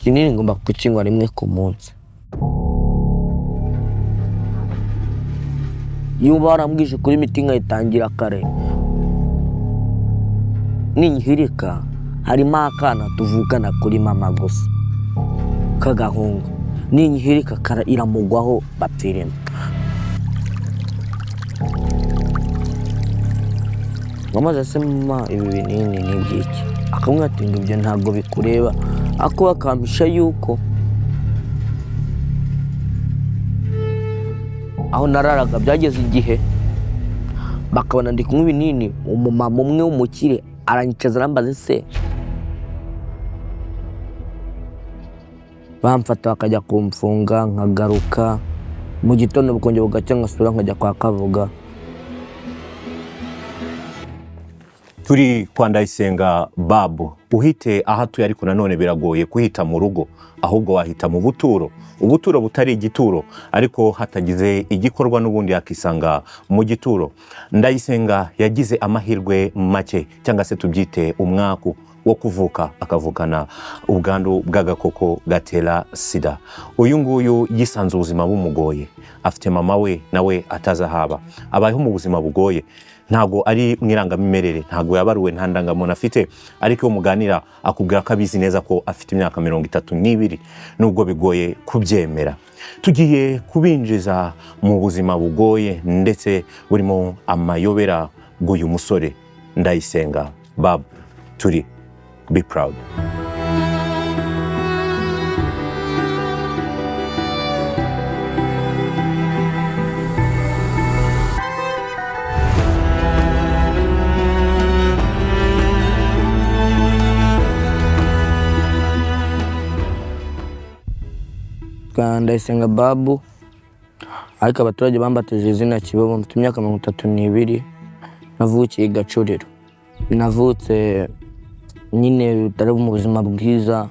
Ikinini ngomba kukinywa rimwe ku munsi. Iyo barambwije kuri imiti nkayitangira kare, ninyihirika harimo akana tuvukana kuri mama gusa k'agahungu, ninyihirika iramugwaho bapfiremo. Ngamaze se mama ibi binini ni iby'iki? Akamwe ati ngo ibyo ntabwo bikureba, ako akampisha yuko aho nararaga byageze igihe bakabona ndi kunywa ibinini. Umumama umwe w'umukire aranyicaza arambaza se, bamfata bakajya kumfunga nkagaruka mu gitondo bukongera bugacya ngasubira nkajya kwa Kabuga. Turi kwa Ndayisenga Babu, uhite aho atuye, ariko nanone biragoye kuhita mu rugo, ahubwo wahita mu buturo, ubuturo butari igituro, ariko hatagize igikorwa n'ubundi yakisanga mu gituro. Ndayisenga yagize amahirwe make, cyangwa se tubyite umwaku wo kuvuka akavukana ubwandu bw'agakoko gatera sida. Uyu nguyu yisanze ubuzima bumugoye, afite mama we nawe atazi ahaba, abayeho mu buzima bugoye, ntabwo ari mu irangamimerere, ntabwo yabaruwe, nta ndangamuntu afite, ariko iyo muganira akubwira ko abizi neza ko afite imyaka 32, nubwo bigoye kubyemera. Tugiye kubinjiza mu buzima bugoye ndetse burimo amayobera bw'uyu musore Ndayisenga Babu. Turi Be Proud. Ndayisenga Babu, ariko abaturage bambatije izina Kibobo. Mfite imyaka 32, navukiye i Gacuriro. Navutse nyine bitari mu buzima bwiza,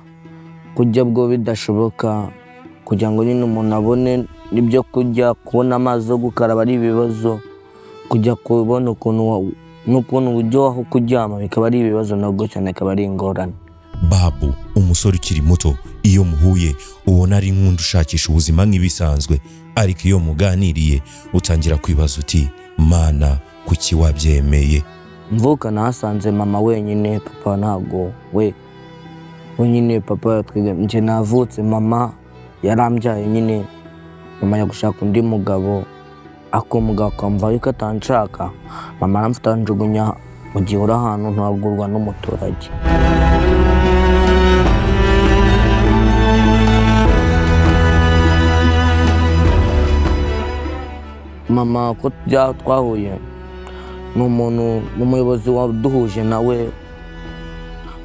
kurya bwo bidashoboka, kugira ngo nyine umuntu abone ibyo kurya, kubona amazi yo gukaraba ari ibibazo, kujya kubona ukuntu no kubona uburyo aho kuryama bikaba ari ibibazo, nabwo cyane akaba ari ingorane. Babu, umusore ukiri muto, iyo muhuye ubona ari nk'undi ushakisha ubuzima nk'ibisanzwe, ariko iyo muganiriye utangira kwibaza uti mana kuki wabyemeye? Mvuka nahasanze mama wenyine, papa ntabwo we wenyine, papa njye navutse mama yarambyaye nyine, mama ajya gushaka undi mugabo, ako mugabo akamva yuko atanshaka, mama aramfata anjugunya mu gihe uri ahantu ntabwurwa n'umuturage. Mama ko twahuye ni umuntu, ni umuyobozi waduhuje nawe,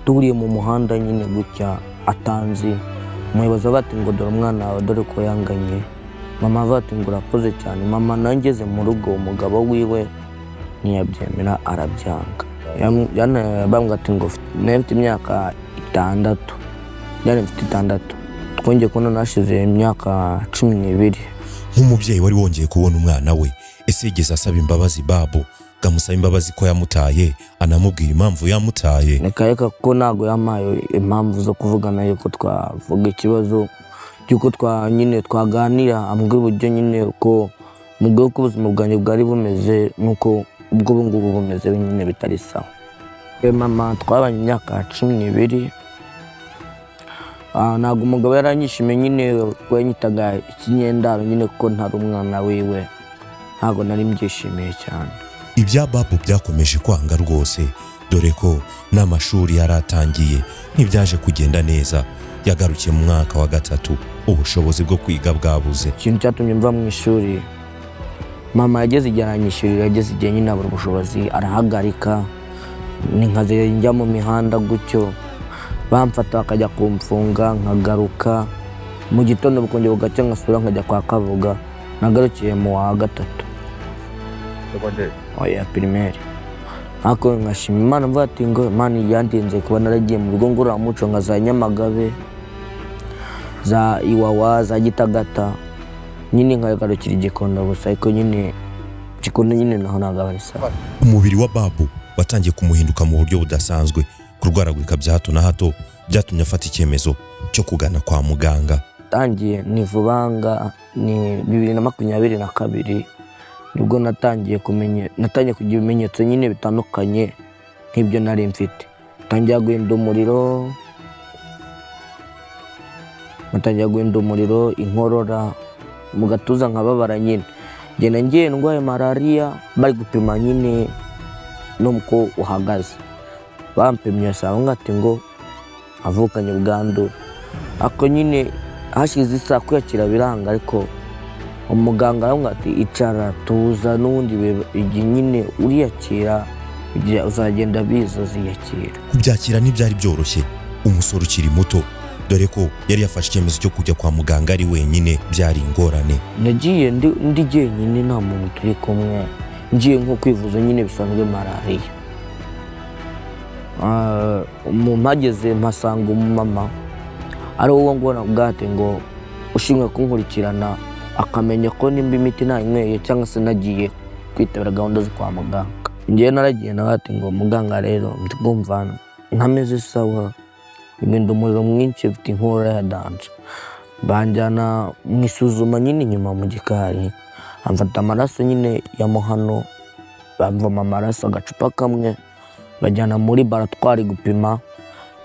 duhuriye mu muhanda nyine gutya atanzi. Umuyobozi avuga ati ngo dore umwana wawe, dore ko yanganye. Mama avuga ati ngo urakoze cyane. Mama nangeze mu rugo umugabo wiwe ntiyabyemera arabyanga. Bambwira ati ngo nari mfite imyaka 6, yari mfite 6, twongeye kubona nashize imyaka 12. Nk'umubyeyi wari wongeye kubona umwana we, ese yigeze asaba imbabazi Babu, amusaba imbabazi ko yamutaye, anamubwira impamvu yamutaye? Neka ko ntabwo yampaye impamvu zo kuvugana yuko twavuga ikibazo cy'uko nyine twaganira, ambwira uburyo nyine ko mu bwoko ubuzima bwanjye bwari bumeze nuko ubwo ubu ngubu bumeze nyine bitari sawa. Mama twabanye imyaka 12. Ntabwo umugabo yaranyishimiye nyine, ko yanyitaga ikinyendaro nyine kuko ntari umwana wiwe, ntabwo nari mbyishimiye cyane. Ibya Babu byakomeje kwanga rwose, dore ko n'amashuri yaratangiye ntibyaje kugenda neza. Yagarukiye mu mwaka wa 3, ubushobozi bwo kwiga bwabuze. Ikintu cyatumye mva mu ishuri, mama yageze igihe aranyishyurira, yageze igihe nyine abura ubushobozi arahagarika, nkaza njya mu mihanda gutyo, bamfata bakajya kumfunga nkagaruka mu gitondo bukongera bugacya ngasubira nkajya kwa Kabuga. Nagarukiye mu wa 3 oya primaire, ariko nkashima Imana mvuga ati ngo Imana yandinze kuba naragiye mu rugo ngororamuco nka za Nyamagabe, za Iwawa, za Gitagata, nyine nkagarukira Gikondo gusa, ariko nyine Gikondo nyine naho ntabwo ari sawa. Umubiri wa Babu watangiye kumuhinduka mu buryo budasanzwe, kurwaragurika bya hato na hato byatumye afata icyemezo cyo cyo kugana kwa muganga. Tangiye ni vuba nga ni 2022 nibwo natangiye kumenya, natangiye kugira ibimenyetso nyine bitandukanye nk'ibyo nari mfite. Ntangira guhinda umuriro, ntangira guhinda umuriro, inkorora mu gatuza nkababara nyine, ngenda ngiye ndwaye malariya, bari gupima nyine nuko uhagaze, bampimye basanga ati ngo avukanye ubwandu, ako nyine hashize isaha kwiyakira biranga, ariko umuganga aramubwira ati icara tuza n'ubundi igihe nyine uriyakira uzagenda biza uziyakira. Kubyakira ntibyari byoroshye umusore ukiri muto, dore ko yari yafashe icyemezo cyo kujya kwa muganga ari wenyine, byari ingorane. Nagiye ndi jyenyine, nta muntu turi kumwe, ngiye nko kwivuza nyine bisanzwe malariya. Mpageze mpasanga umumama ari wowe ngona bwate ngo ushinzwe kunkurikirana, akamenya ko nimba imiti nayinyweye cyangwa se nagiye kwitabira gahunda zo kwa muganga. Njyewe naragiye nawe ati ngo muganga rero ndumva ntameze sawa, ngenda umuriro mwinshi, mfite inkorora ya danje. Banjyana mu isuzuma nyine inyuma mu gikari, amfata amaraso nyine ya muhano, bamvoma amaraso agacupa kamwe, bajyana muri laboratwari gupima.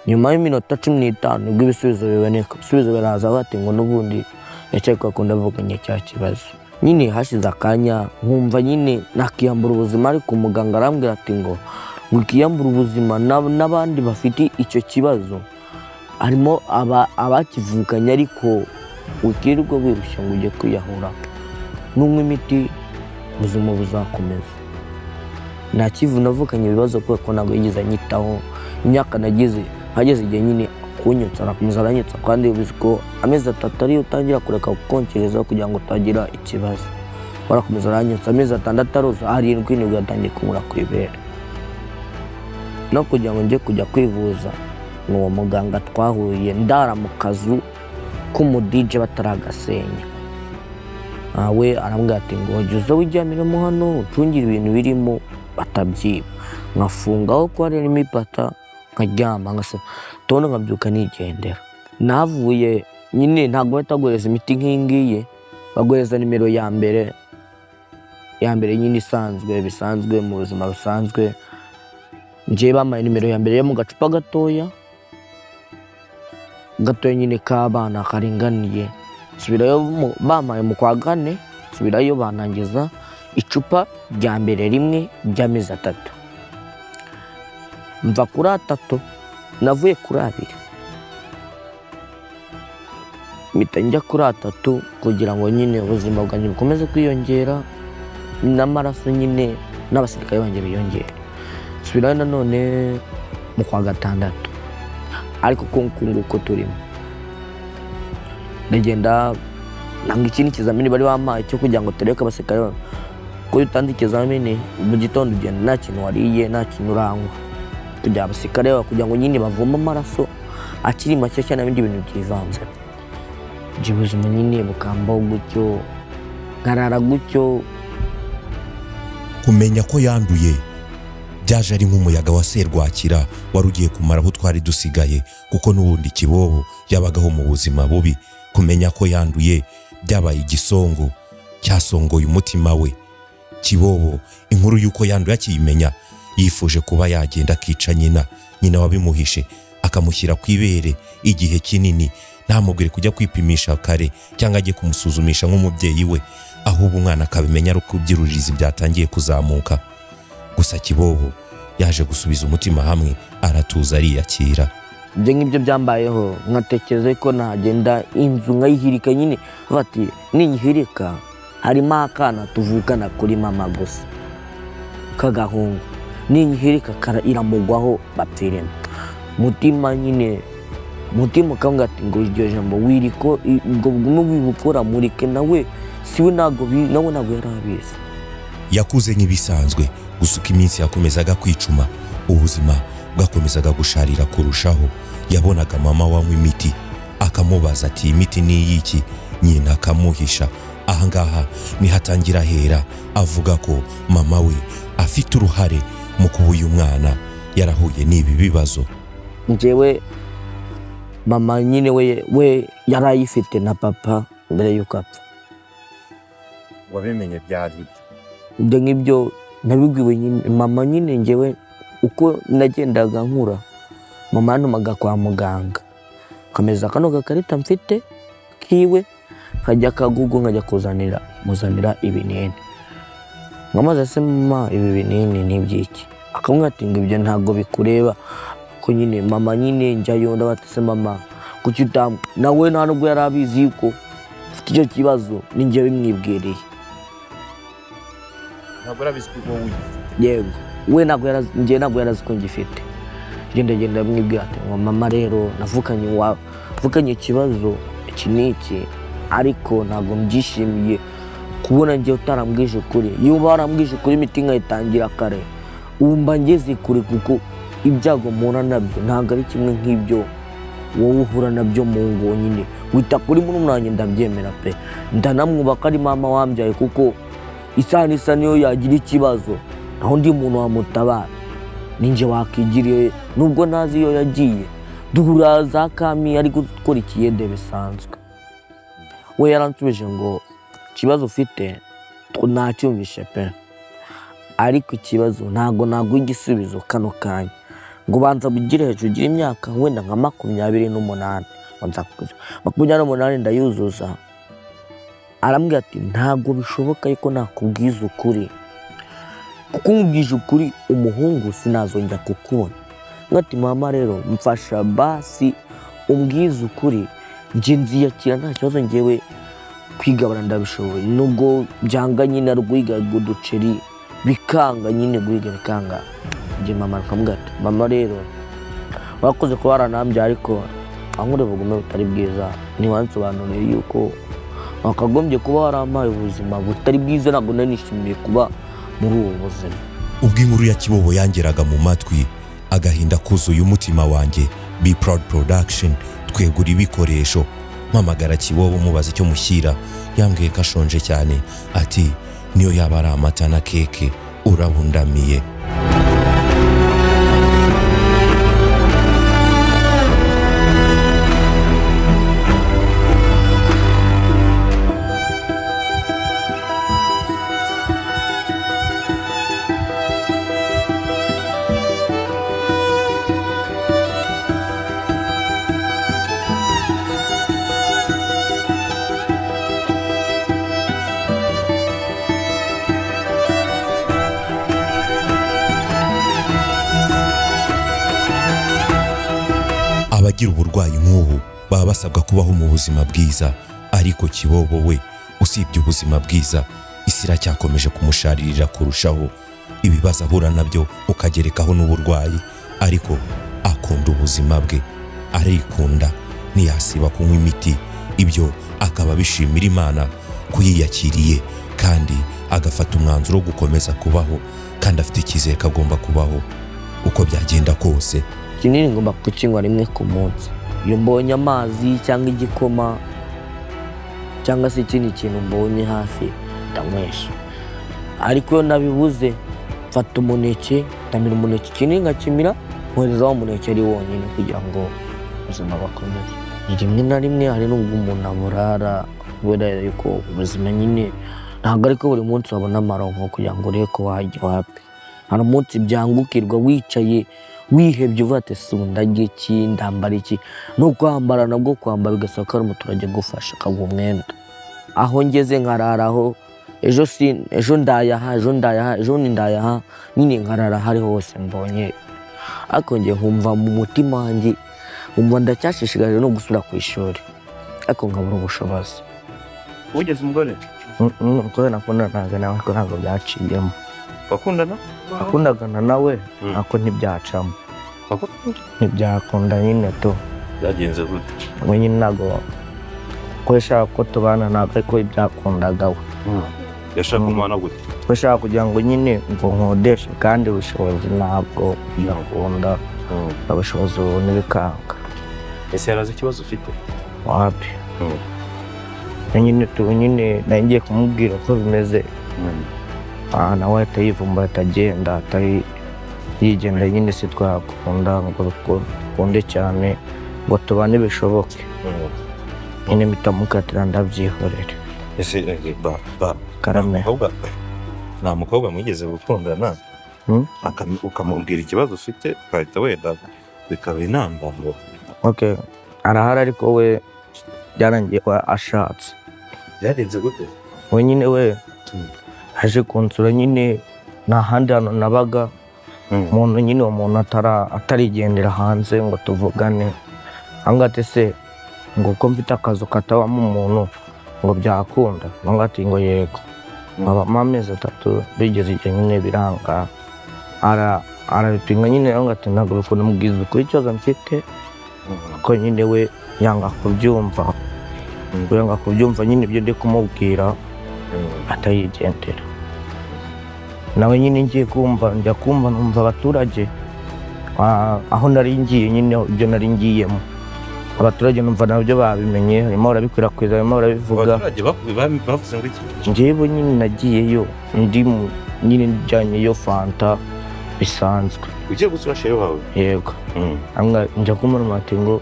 Nyuma y'iminota 15 nibwo ibisubizo biboneka. Ibisubizo biraza bati ngo n'ubundi yakekwa ko ndavuganye cya kibazo. Nyine hashize akanya nkumva nyine nakiyambura ubuzima, ariko umuganga arambwira ati ngo wikiyambura ubuzima, n'abandi bafite icyo kibazo harimo abakivukanye, ariko wikirirwa wirushya ngo ujye kwiyahura, nunywa imiti ubuzima buzakomeza. Nta kivu navukanye ibibazo kubera ko ntabwo yigeze anyitaho. Imyaka nagize hageze igihe nyine kunyotsa arakomeza aranyotsa, kandi ubizi ko amezi 3 ariyo utangira kureka kukonkereza kugira ngo utagira ikibazo. Barakomeza aranyotsa amezi 6 aruza 7 nibwo yatangiye kunkura ku ibere. No kugira ngo njye kujya kwivuza ni uwo muganga twahuye ndara mu kazu k'umudije bataragasenya. We arambwira ati ngo jya uza wijyamiremo hano ucungire ibintu birimo batabyiba, nkafungaho ko harimo ipata nkaryama nkasa tubona nkabyuka nigendera. Navuye nyine ntabwo bahita baguhereza imiti nk'iyi ngiyi, baguhereza nimero ya mbere ya mbere nyine isanzwe bisanzwe mu buzima busanzwe. Njyewe bampaye nimero ya mbere yo mu gacupa gatoya gatoya nyine k'abana karinganiye, nsubirayo bampaye mu kwa 4, nsubirayo banangiza icupa rya mbere rimwe ry'amezi 3. Mva kuri 3 navuye kuri 2 mpita njya kuri 3 kugira ngo nyine ubuzima bwanjye bukomeze kwiyongera n'amaraso nyine n'abasirikare banjye biyongere. Nsubirayo nanone mu kwa 6 ariko nguko turimo ndagenda nanga ikindi kizamini bari bampaye cyo kugira ngo turebe ko abasirikare ko iyo utanze ikizamini mu gitondo ugenda nta kintu wariye nta kintu urangwa, kugira abasirikare kugira ngo nyine bavome amaraso akiri make cyane n'ibindi bintu byivanze. Ibyo ubuzima nyine bukambaho gutyo, nkarara gutyo. Kumenya ko yanduye byaje ari nk'umuyaga wa serwakira wari ugiye kumara aho twari dusigaye, kuko n'ubundi Kibobo yabagaho mu buzima bubi. Kumenya ko yanduye byabaye igisongo cyasongoye umutima we. Kibobo inkuru y'uko yanduye akiyimenya yifuje kuba yagenda akica nyina, nyina wabimuhishe akamushyira ku ibere igihe kinini, ntamubwire kujya kwipimisha kare cyangwa ajye kumusuzumisha nk'umubyeyi we, ahubwo umwana akabimenya ari uko ibyuririzi byatangiye kuzamuka. Gusa Kibobo yaje gusubiza umutima hamwe aratuza ariyakira. Ibyo ngibyo byambayeho nkatekereza ko nagenda inzu nkayihirika nyine, bati ninyihirika harimo akana tuvukana kuri mama gusa k'agahungu, ninyihirika iramugwaho bapfiremo. Mutima nyine mutima ukambwira ati ngo iryo jambo wiriko ubwo bugume wibukora mureke nawe siwe ntago nawe ntago yari abizi. Yakuze nk'ibisanzwe, gusa uko iminsi yakomezaga kwicuma ubuzima bwakomezaga gusharira kurushaho. Yabonaga mama wanywa imiti akamubaza ati imiti ni iyiki, nyina akamuhisha. Ahangaha nihatangira ahera avuga ko mama we afite uruhare mu kuba uyu mwana yarahuye n'ibi bibazo. Njyewe Mama nyine we yarayifite na papa mbere y'uko apfa. Wabimenye byari ibyo? Ibyo ngibyo nabibwiwe nyine mama nyine. Njyewe uko nagendaga nkura, mama yantumaga kwa muganga, nkameza kano gakarita mfite kiwe, nkajya Kagugu, nkajya kuzanira muzanira ibinini. Nkamaze se, mama, ibi binini ni iby'iki? Akamubwira ati ngo ibyo ntabwo bikureba. Ko nyine mama nyine njyayo, ndabaza se, mama, kuki utam nawe nta nubwo yari abizi yuko mfite icyo kibazo, ni njye bimwibwiriye. Ntabwo arabizi ko wowe ugifite? Yego, we ntabwo yarazi, njye ntabwo yarazi ko ngifite. Genda genda mwibwira ati ngo mama rero navukanye ikibazo iki n'iki, ariko ntabwo mbyishimiye kubona njye utarambwije ukuri. Iyo uba warambwije ukuri, imiti nkayitangira kare, ubu mba ngeze kure, kuko ibyago mpura nabyo ntabwo ari kimwe nk'ibyo wowe uhura nabyo mu ngo. Nyine wita kuri murumuna wanjye, ndabyemera pe, ndanamwubaka, ari mama wambyaye, kuko isaha n'isa niyo yagira ikibazo naho undi muntu wamutabara ninjye wakigiriye, nubwo ntazi iyo yagiye. Duhura za kami ari gukora ikiyede bisanzwe. We yaransubije ngo ikibazo ufite nacyumvishe pe, ariko ikibazo ntabwo naguha igisubizo kano kanya, ngo banza bugire hejuru ugire imyaka wenda nka 28, ngo nzakuguza. 28 ndayuzuza, arambwira ati ntabwo bishoboka yuko nakubwiza ukuri, kuko nkubwije ukuri umuhungu sinazongera kukubona. Ati mama rero mfasha basi umbwize ukuri, njye nziyakira nta kibazo, njyewe kwigabana ndabishoboye, nubwo byanga nyine ari guhiga uduceri bikanga nyine, guhiga bikanga. Njye mama akamubwira ati mama rero wakoze kuba waranambye, ariko wankoreye ubugome butari bwiza, ntiwansobanuriye yuko wakagombye kuba warampaye ubuzima butari bwiza, ntabwo nari nishimiye kuba muri ubu buzima. Ubwo inkuru ya Kibobo yangeraga mu matwi, agahinda kuzuye umutima wanjye. Be Proud Production twegura ibikoresho, mpamagara Kibobo mubaza icyo mushyira. Yambwiye ko ashonje cyane, ati niyo yaba ari amata na keke urabundamiye. Abagira uburwayi nk'ubu baba basabwa kubaho mu buzima bwiza, ariko Kibobo we usibye ubuzima bwiza, isi iracyakomeje kumusharirira kurushaho. Ibibazo ahura nabyo ukagerekaho n'uburwayi, ariko akunda ubuzima bwe, arikunda, ntiyasiba kunywa imiti. Ibyo akaba abishimira Imana ko yiyakiriye, kandi agafata umwanzuro wo gukomeza kubaho, kandi afite icyizere ko agomba kubaho uko byagenda kose. Ikinini ngomba kukinywa rimwe ku munsi. Iyo mbonye amazi cyangwa igikoma cyangwa se ikindi kintu mbonye hafi, ndanywesha, ariko iyo nabibuze mfata umuneke, ntamira umuneke, ikinini nkakimira, nkoherezaho umuneke ari wonyine kugira ngo ubuzima bukomeze. Ni rimwe na rimwe hari n'ubwo umuntu aburara, kubera yuko ubuzima nyine ntabwo ariko buri munsi wabona amaronko kugira ngo urebe ko wajya wapi. Hari umunsi byangukirwa wicaye wihebye, uvuga ati ese ubu ndarya iki, ndambara iki? No kwambara nabwo kwambara bigasaba ko ari umuturage agufasha akaguha umwenda. Aho ngeze nkararaho, ejo si ejo ndayaha, ejo ndayaha, ejo bundi ndayaha, nyine nkarara aho ariho hose mbonye. Ariko njye nkumva mu mutima wanjye, nkumva ndacyashishikajwe no gusubira ku ishuri, ariko nkabura ubushobozi. Wigeze umugore? Umugore nakundanaga nawe, ariko ntabwo byaciyemo. Bakundana? Nakundagana nawe, ariko ntibyacamo, ntibyakunda nyine tu. Byagenze gute? We nyine ntabwo ko yashaka ko tubana, ntabwo ariko byakundaga we. Yashaka umwana gute? Ko ashaka kugira ngo nyine ngo nkodeshe, kandi ubushobozi ntabwo byakunda, ubushobozi bubona bikanga. Ese yarazi ikibazo ufite? Wapi. Nyine tu nyine nari ngiye kumubwira uko bimeze, nawe ahita yivumba, ahita agenda, atari yigenda nyine, si twakunda ngo dukunde cyane. Ngo tubane bishoboke. Nyine mpita mukatira ndabyihorera. Ese ba ba Karame. Nta mukobwa mwigeze gukundana ukamubwira ikibazo ufite, ugahita wenda bikaba intambambo? Okay, arahari, ariko we byarangiye ko ashatse. Byagenze gute? We nyine we aje kunsura nyine, nta handi hantu nabaga. Umuntu nyine, uwo muntu atarigendera hanze ngo tuvugane, ahangaha ati: "Se ngo ko mfite akazu katabamo umuntu, ngo byakunda?" Ahangaha ati ngo yego. Nkabamo amezi 3, bigeze igihe nyine biranga, arabipinga nyine. Ahangaha ati ntabwo bikunda. Mubwiza ukuri ikibazo mfite, ko nyine we yanga kubyumva, we yanga kubyumva nyine ibyo ndi kumubwira, atayigendera nawe nyine. Ngiye kumva, njya kumva numva abaturage, aho nari ngiye nyine, ibyo nari ngiyemo, abaturage numva nabyo babimenye, barimo barabikwirakwiza, barimo barabivuga. Abaturage bavuze ngo iki? Njyewe nyine nagiyeyo ndi nyine njyanyeyo fanta bisanzwe. Ugiye gusura chéri wawe? Yego. Njya kumva ati ngo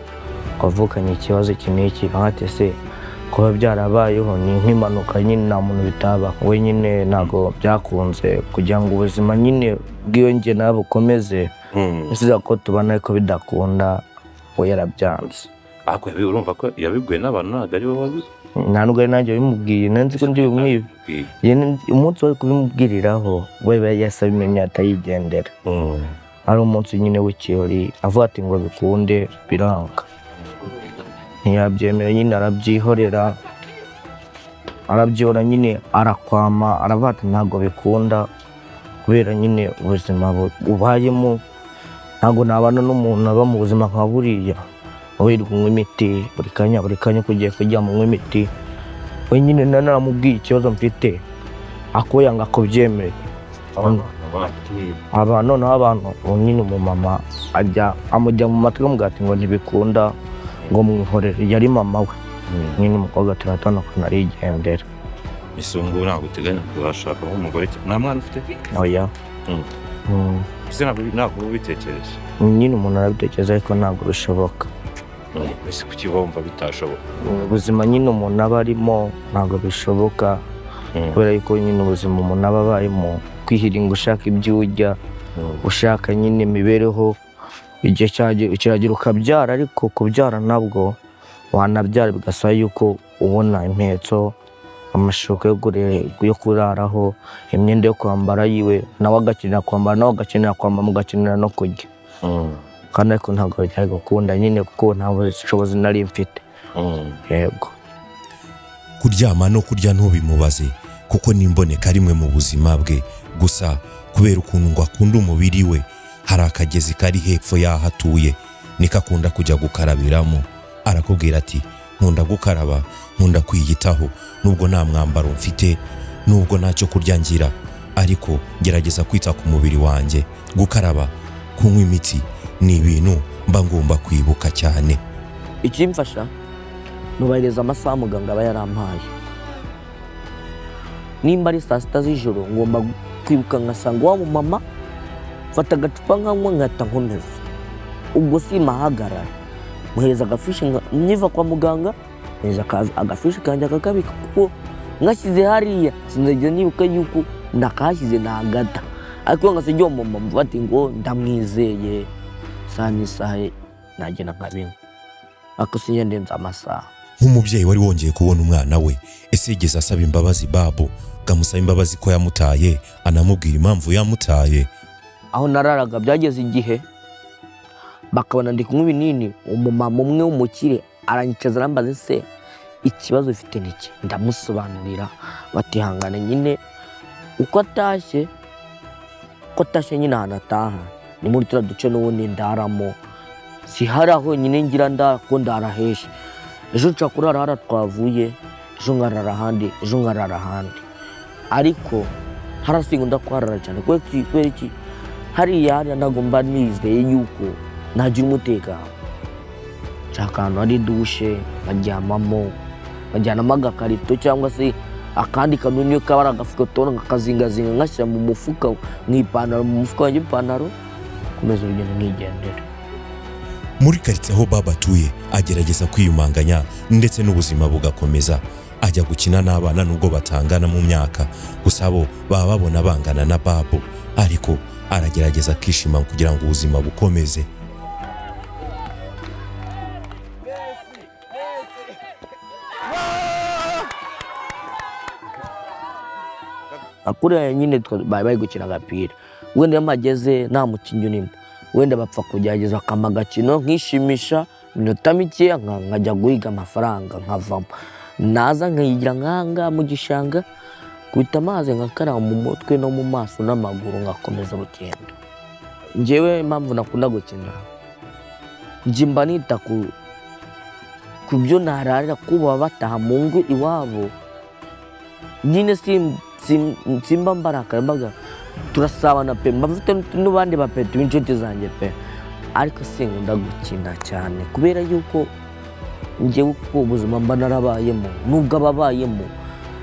wavukanye ikibazo iki n'iki. Ati se kuba byarabayeho ni nk'impanuka nyine, nta muntu bitaba. We nyine ntabwo byakunze kugira ngo ubuzima nyine bwiyongere nawe bukomeze. Nifuza ko tubana ariko bidakunda, we yarabyanze. Ariko urumva ko yabibwiwe n'abantu, ntabwo ari wowe wabi Nta nubwo ari nanjye wabimubwiye, nari nzi ko ndi bumwibe. Umunsi wari kubimubwiriraho, we yahise abimenya atayigendera. Ari umunsi nyine w'ikirori, avuga ati ngo bikunde, biranga, ntiyabyemera nyine, arabyihorera, arabyihora nyine, arakwama, aravuga ati ntabwo bikunda kubera nyine ubuzima ubayemo, ntabwo nabana n'umuntu aba mu buzima nka buriya, wirirwa unywa imiti buri kanya, buri kanya uko ugiye kuryama unywa imiti. We nyine nari naramubwiye ikibazo mfite, ako yanga kubyemera. Aba noneho abantu, ubu nyine umumama ajya amujya mu matwi, amubwira ati ngo ntibikunda, ngo mwihorere. Yari mama we nyine. Umukobwa turatandukana, arigendera. Ese ubu ngubu ntabwo uteganya kuzashaka nk'umugore? Nta mwana ufite? Oya. Ese ntabwo uba ubitekereje? Nyine umuntu arabitekereza, ariko ntabwo bishoboka. Ese kuki wumva bitashoboka? Ubuzima nyine umuntu aba arimo ntabwo bishoboka, kubera yuko nyine ubuzima umuntu aba abayemo, kwihiringa ushaka ibyo urya, ushaka nyine imibereho, igihe kiragera ukabyara, ariko kubyara nabwo wanabyara bigasaba yuko ubona impetso, amashuka yo kuraraho, imyenda yo kwambara yiwe, nawe agakenera kwambara, nawe agakenera kwambara, mugakenera no kurya. Kandi ariko ntabwo byari gukunda nyine, kuko nta bushobozi nari mfite. Yego. Kuryama no kurya ntubimubaze, kuko n'imboneka rimwe mu buzima bwe. Gusa kubera ukuntu ngo akunda umubiri we, hari akagezi kari hepfo y'aho atuye niko akunda kujya gukarabiramo. Arakubwira ati nkunda gukaraba, nkunda kwiyitaho, nubwo nta mwambaro mfite, nubwo ntacyo kurya ngira, ariko ngerageza kwita ku mubiri wanjye. Gukaraba, kunywa imiti ni ibintu mba ngomba kwibuka cyane. Ikimfasha, nubahiriza amasaha muganga aba yarampaye. Nimba ari saa 6 z'ijoro, ngomba kwibuka ngasanga wa mumama, mfata agacupa nkanywa, nkahita nkomeza. Ubwo simahagarara, muhereza agafishi nkiva kwa muganga, muhereza agafishi kanjye akakabika, kuko ngashyize hariya sinzajya nibuka yuko ndakahashyize ntagata. Ariko ngasiga uwo mumama, mvuga ati ngo ndamwizeye, isaha n'isaha nagenda nkabinywa, ariko sinjya ndenza amasaha. Nk'umubyeyi wari wongeye kubona umwana we, ese yigeze asaba imbabazi Babu, ngo amusabe imbabazi ko yamutaye, anamubwira impamvu yamutaye? Aho nararaga, byageze igihe bakabona ndi kunywa ibinini. Umumama umwe w'umukire aranyicaza, arambaza: "Ese ikibazo ufite ni iki?" Ndamusobanurira, batihangane nyine. Uko atashye nyine, ahantu ataha ni muri turiya duce n'ubundi ndaramo. Si hari aho nyine ngira ndara, ko ndara henshi. Ejo nshobora kurara hariya twavuye, ejo nkarara ahandi, ejo nkarara ahandi, ariko hariya sinkunda kuharara cyane. Kubera iki? Kubera iki? Hariya ntabwo mba nizeye yuko nagira umutekano. Nshaka ahantu hari douche nkaryamamo, nkajyanamo agakarito cyangwa se akandi kantu, niyo kaba ari agafuka tubona, nkakazingazinga ngashyira mu mufuka, mu ipantaro, mu mufuka wanjye w'ipantaro, komeza urugendo nkigendera. Muri karitsiye aho Baba atuye, agerageza kwiyumanganya ndetse n'ubuzima bugakomeza. Ajya gukina n'abana nubwo batangana mu myaka, gusa bo baba babona bangana na Babu, ariko aragerageza akishima kugira ngo ubuzima bukomeze. Akuriya nyine bari gukina agapira, wenda iyo mpageze nta mukinnyi urimo, wenda bapfa kugerageza bakampa agakino nkishimisha iminota mikeya, nkajya guhiga amafaranga nkavamo, naza nkigira nk'ahangaha mu gishanga, kubita amazi nkakaraba mu mutwe no mu maso n'amaguru, ngakomeza urugendo. Njyewe impamvu nakunda gukina, njye mba nita ku byo nararira, kuba bataha mu ngo iwabo nyine, simba mbarakara, mbaga turasabana pe, mba mfite n'abandi bapeti b'inshuti zanjye pe, ariko sinkunda gukina cyane kubera yuko njyewe uko ubuzima mba narabayemo n'ubwo ababayemo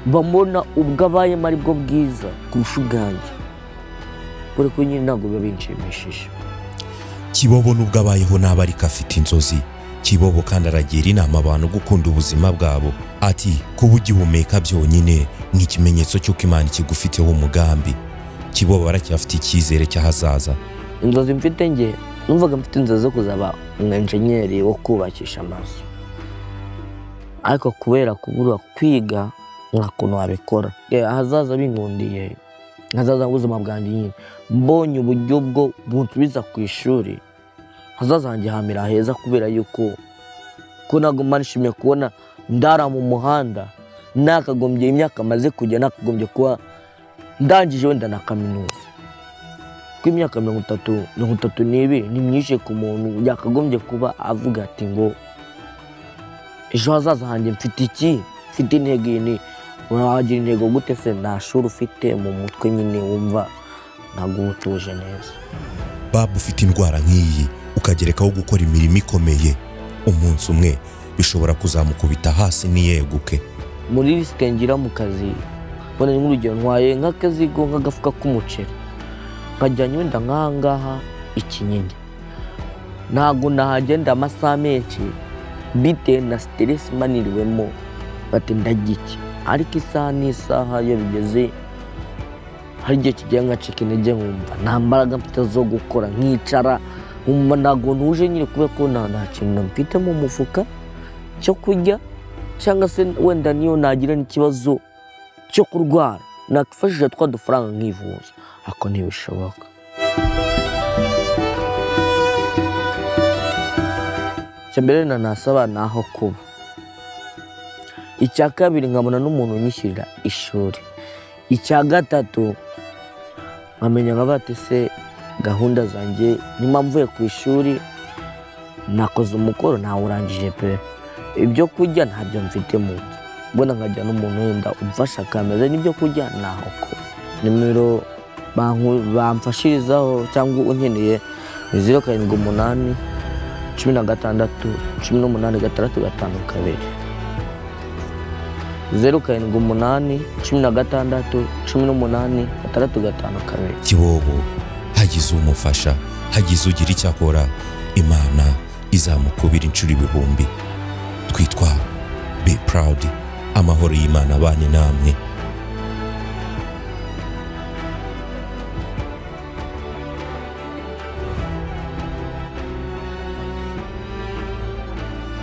mba mbona ubwo abayemo aribwo bwiza kurusha ubwanjye, kubera ko nyine ntabwo biba binshimishije. Kibobo nubwo abayeho nabi ariko afite inzozi. Kibobo kandi aragira inama abantu gukunda ubuzima bwabo, ati kuba ugihumeka byonyine ni ikimenyetso cy'uko Imana ikigufiteho umugambi. Kibobo aracyafite icyizere cy'ahazaza. Inzozi mfite, njye numvaga mfite inzozi zo kuzaba umwenjenyeri wo kubakisha amazu, ariko kubera kubura kwiga nta kuntu wabikora. Ahazaza binkundiye, ahazaza h'ubuzima bwanjye nyine mbonye uburyo bwo bunsubiza ku ishuri, ahazaza hanjye hamera heza, kubera yuko ko ntabwo mba nishimiye kubona ndara mu muhanda, nakagombye imyaka maze kujya nakagombye kuba ndangije wenda na kaminuza, kuko imyaka 30, 32 ni myinshi ku muntu yakagombye kuba avuga ati ngo ejo hazaza hanjye mfite iki, mfite intego iyi ni. Wagira intego gute se nta shuri ufite mu mutwe nyine, wumva ntabwo uba utuje neza. Baba ufite indwara nk'iyi ukagerekaho gukora imirimo ikomeye, umunsi umwe bishobora kuzamukubita hasi ntiyeguke. Muri risike ngira mu kazi, mbona nk'urugero ntwaye nk'akazigo nk'agafuka k'umuceri nkajyanye wenda nk'ahangaha ikinyinya, ntabwo nahagenda amasaha menshi bitewe na siteresi maniriwemo, bati ndarya iki, ariko isaha n'isaha iyo bigeze hari igihe kigiye ngacika intege, nkumva nta mbaraga mfite zo gukora, nkicara nkumva ntabwo ntuje nyine, kubera ko nta kintu mfite mu mufuka cyo kurya, cyangwa se wenda niyo nagira n'ikibazo cyo kurwara nakifashisha twa dufaranga nkivuza, ariko ntibishoboka. Icya mbere nasaba ni aho kuba, icya kabiri nkabona n'umuntu unyishyurira ishuri, icya gatatu nkamenya nka bati se gahunda zanjye niba mvuye ku ishuri nakoze umukoro ntawurangije pe, ibyo kurya ntabyo mfite mu nzu, mbona nkajya n'umuntu wenda umfasha akameza n'ibyo kurya naho kuba. Nimero bamfashirizaho cyangwa unkeneye ni 0 7 8 16 18 6 5 2, 0 7 8 16 18 6 5 2. Kibobo hagize umufasha, hagize ugira icyo akora, Imana izamukubira inshuro ibihumbi. Twitwa Be Proud, amahoro y'Imana abane namwe.